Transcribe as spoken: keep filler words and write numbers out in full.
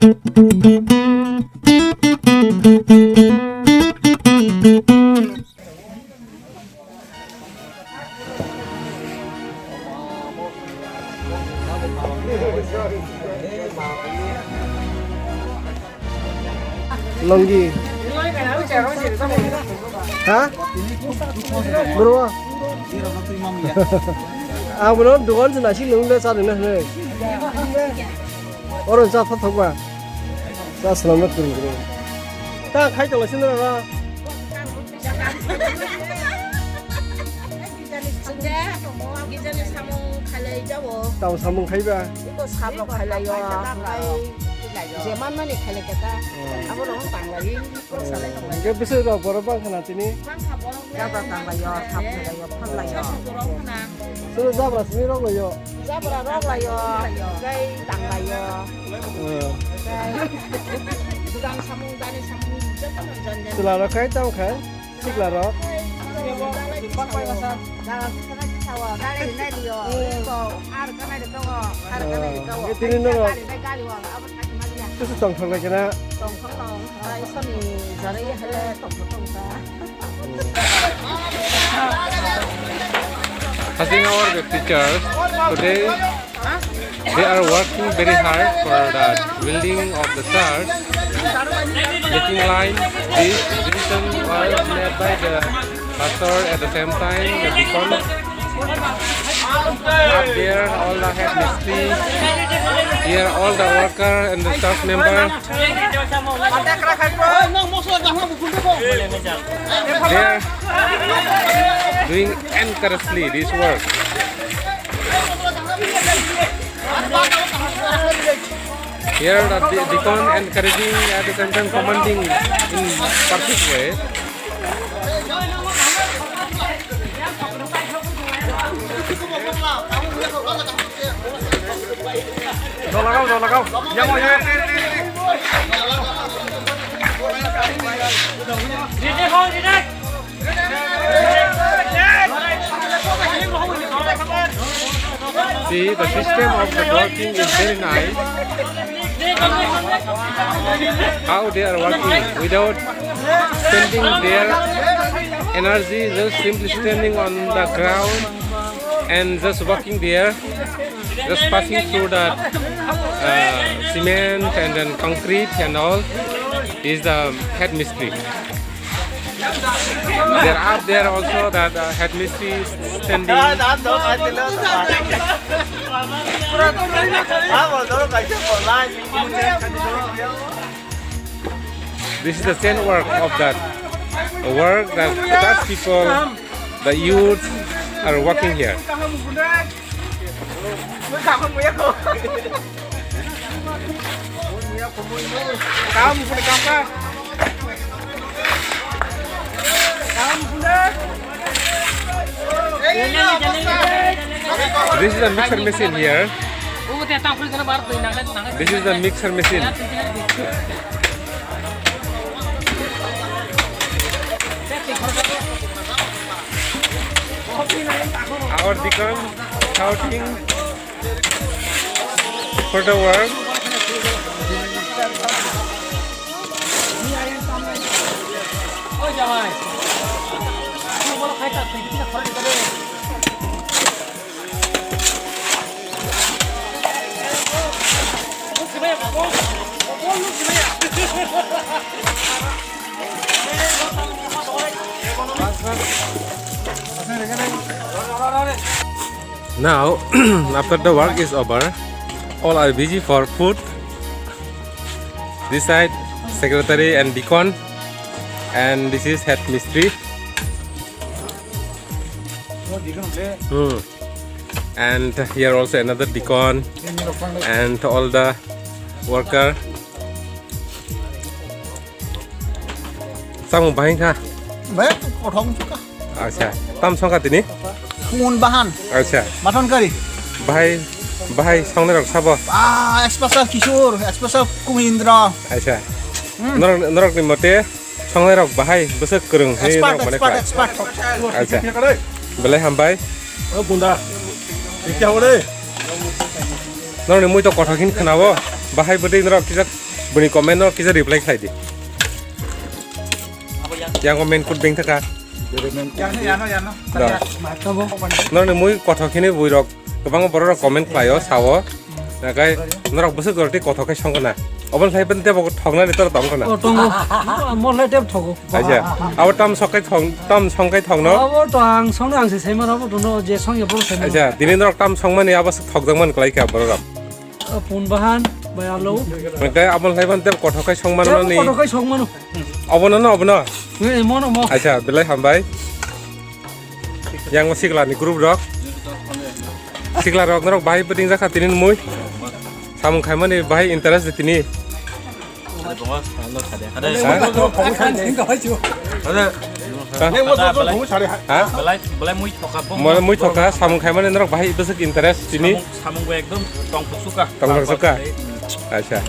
Longi. Ha? Bro. Ang bono dogan se nasi nung le sa nung le. Oro sa thok thok ba. Sa salam na kuru kuru. Ta khai tong sini ra. Sejak gijani samung khailai jabo. Tamo samung khaiba? Iko sabok khailaio, hai jeman mani khailai keta. Hmm. Abo rong tanglai. Hingke bwswk rok borok bang khana tini. Jabra tanglaio, thap khlaio, phamlaio. Solo jabra simi rok laio. Jabra rok laio, tei tanglaio. Hmm. Tei dudang samung, dani samung, jotono jon jon. Chwla rok khai tamo khai. Sikla rok. Tini no. Kusu tongthok lai kena. Hajing our teachers today. They are working very hard for the building of the church, making line. This division was led by the pastor, at the same time the deacon. Up there, all the head mistri. Here, all the worker and the staff member. They are doing encouragely this work. Here the de-, deacon encouraging, at the same time commanding in perfect way. Dol lagao, dol lagao. Yang mau, yang. See, the system of the working is very nice. How they are working without spending their energy, just simply standing on the ground and just working there, just passing through the uh, cement and then concrete and all is the head mistri. There are there also that uh, head mistri standing. This is the same work of that work that that people, the youth are working here. This is a mixer machine here. This is the mixer machine. Our deacon shouting for the work. Now, after the work is over, all are busy for food. This side, secretary and deacon, and this is head mistri. Hmm. And here also another deacon and all the worker. Samung bahai kha? Bahai kothok wngkha. Acha, tam songkha tini? Phungun bahan. Acha. Mathon kari. Bahai, bahai songnai rok sabo? Ah, special Kishore, special Kumindra. Acha. Hmm. Norok, norok ni mote songnai rok bahai bwswk kwrwng hwnwi expert, norok mane expert, khlai. Expert. Acha. Belai hambai. O bunda. Ikya hore. Norok ni mui to kothok hin khwnao. Bahai bwdwi norok kisa Bini comment no kisa reply khlai di. Yang comment kut beng thaka. Yano, yano, yano. Da. Norni mui kothok hini bui rok kwbangma borok rok comment khlaio, sao. Nakai norok bwswk rok tei kothok khai songkha na. Oboni khlai pen tebo thoknani tor tong khana. O tongo. Mo lai teb thogo. Aja. Abo tam sokai thong, tam songkai thongno. Abo to ang songno ang se saiman abo to no je song ya bro saiman. Aja, dini norok tam songmani abo thokjakmani khlai kha borok rok. Pun bahan, bai alo. Mengkai amo lai ban teb kothok khai songmano ni. Kothok khai songmano. Obono no, obono. Ni mono mo. Acha, belai hambai. Yang mo sikla ni group rok. Sikla rok norok bahai peting jakha tini mui. Samung khaimani bahai interest de tini. Ha? Belai, belai mui thoka, bom. Mo mui thoka, samung khaimani norok bahai besik interest tini. Samung, samung ekdom tong suka. Tong suka. Acha.